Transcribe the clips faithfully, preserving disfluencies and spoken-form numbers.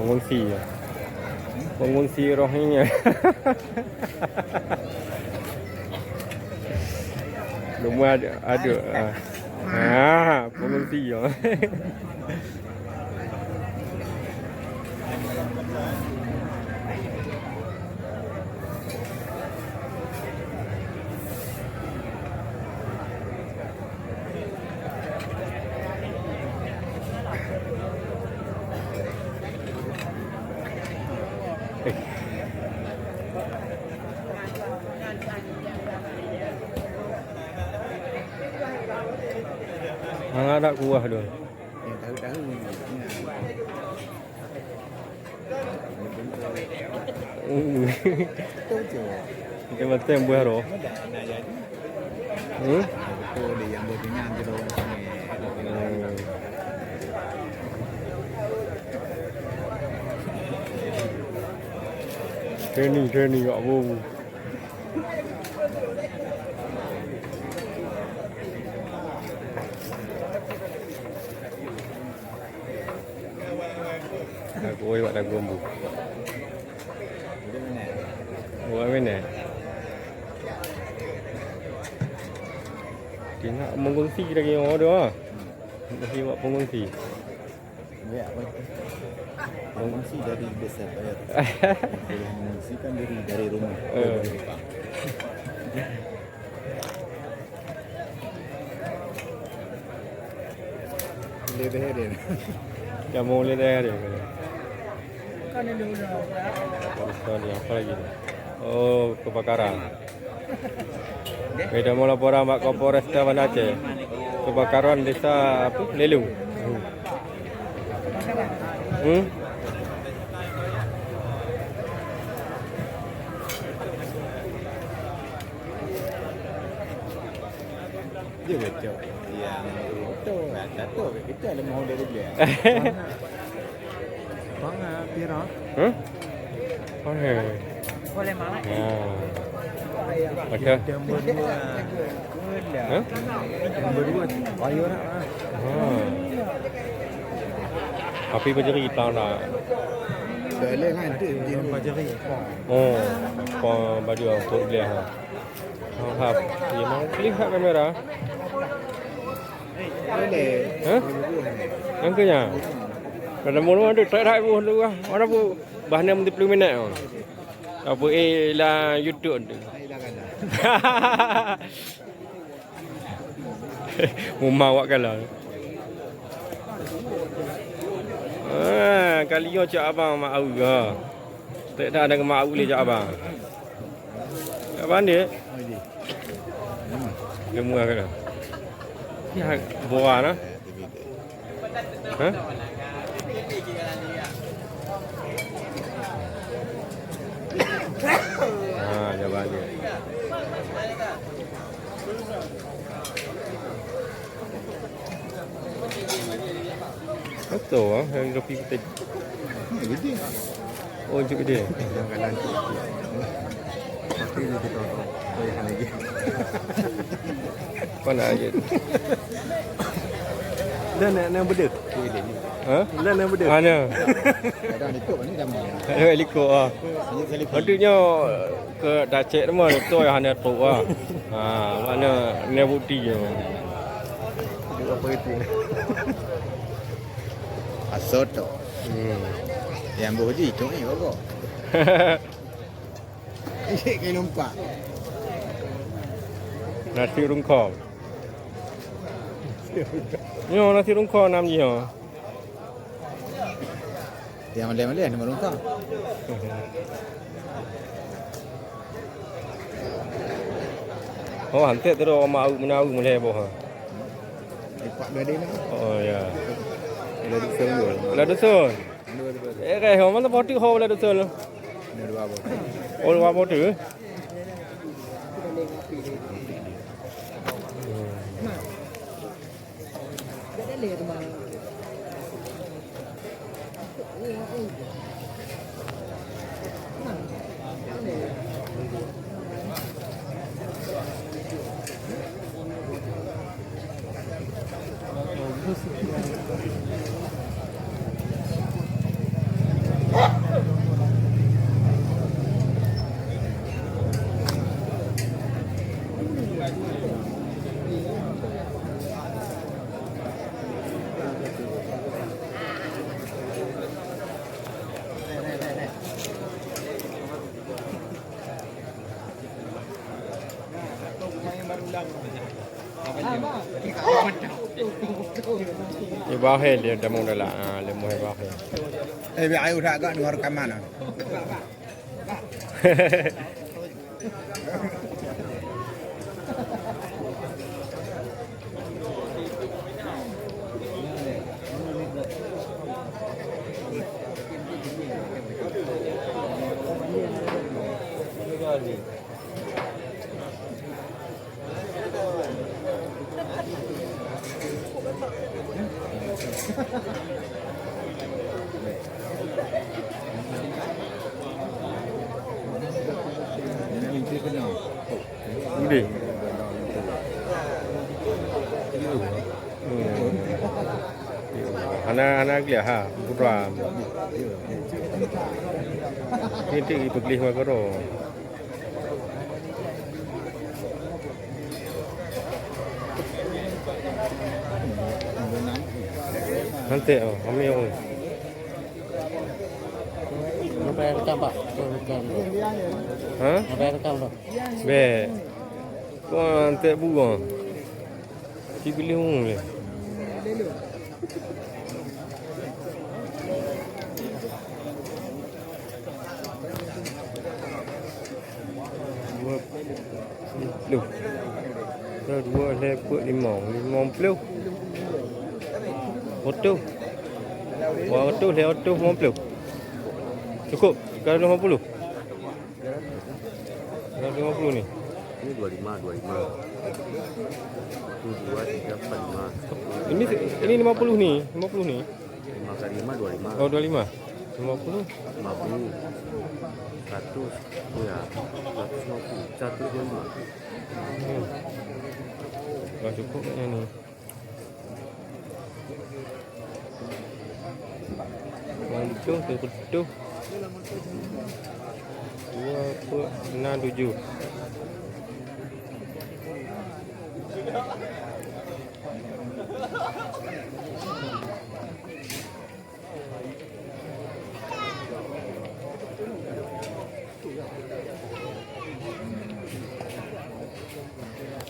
Pengungsi. Pengungsi Rohingya. Rumah ada, ada. Ah. Ah, pengungsi ya. Hana ada kuah tu. Yang tahu-tahu. Macam-macam buah roh. Hmm? Training, training kat bawah. Aku oi wak dagu ambu. Buat mana? Tinggal mengungsi lagi orang tu ah. Masih buat pengungsi. Ya, apa itu? Mengungsi dari desa Bayar. Boleh mengungsikan diri dari rumah. Eh. Boleh dah dia. Dah mau boleh dah dia. Sorry, apa lagi ni? Oh, kebakaran. Eh, dah mau laporan bak Kapolresta Banda Aceh. Kebakaran desa apa? Lelung. Hmm? Dia kacau. Yang itu, tak tahu kita lemah dari dia. Bang, ah, pira? Hah? Oh, ya. Boleh malah. Ya. Macam? Yang berdua. Hah? Yang berdua. Ayo nak ah. Ha. Tapi bajeri tang dah. Boleh lah tu. Bajeri. Oh, apa baju untuk dia ha. Ha, ha. Dia mau klip kat kamera. Boleh. Hah? Yang kenya. Kada mau ada tak ada buh tu ah. Mana bu? Bahna mesti puluh minit. Apa eh la YouTube tu. Muma awak kalah. Ah, kali nyoe cak abang mak au ha. Tak ada dengan mak au lé cak abang. Abang dia. Dia murah kan? Ya, boa lah. Ha? Ha, jawapan dia. Betul ah, yang kopi kita. Ni gede. Oh, juk dia. Yang kanan tu. Tapi ni kita goyang lagi. Mana aja? Dah nak, nak bedek? Ha? Dah nak bedek? Mana? Kadang likot ni dah main. Ada likot ah. Ini saya likot. Patutnya ke dah cek nama tu yang hana tu ah. Ha, mana ni bukti je. Dua apa itu? Asal tu. Hmm. Yang buat je itu ni bagus. Ijek kai lumpak. Nasi rungkong. Nyoe nasi rungkong nam jih nyoe. Yang malai-malai nama rungkong. Oh, hantet tu dah mak au meunau mulai boh. Lipat gadai lah. Oh, ya. Dah dusun dulu. Dah dusun. Eh, kai ho, mana batu ho lah betul. Ada dua batu. Oh, dua batu. Ibahe dia damong dalam. Ah, lemoh ibahe. Eh, biar ayu dak gak dengar rekaman ah. Udeh. Hmm. Hana, hana glia ha, putra. Ni tik ipeugléh makaro. Nanti oh, kami oh. Apa yang rekam, Pak? Apa yang rekam? Ha? Apa yang rekam, Pak? Bek. Wah, antek buah. Tiga puluh lima. Dua puluh. Dua, dua, lhèe, peuet, limong. Limong puluh. Reutôh. Dua reutôh, lhèe reutôh, limong puluh. Cukup. Kalau lima puluh. Seratus lima puluh ni. Ini dua lima, dua lima. Satu, dua, tiga, empat, lima. Ini, ini lima puluh ni, lima puluh ni. Lima kali lima, dua lima. Oh, dua lima. Lima puluh. Lima puluh. Seratus. Oh ya. Seratus lima puluh. Satu dua lima. Hmm. Wah, cukup ni. Langsung ke ketuh. Dua puluh enam tujuh.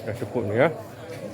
Dah cukup ni ya.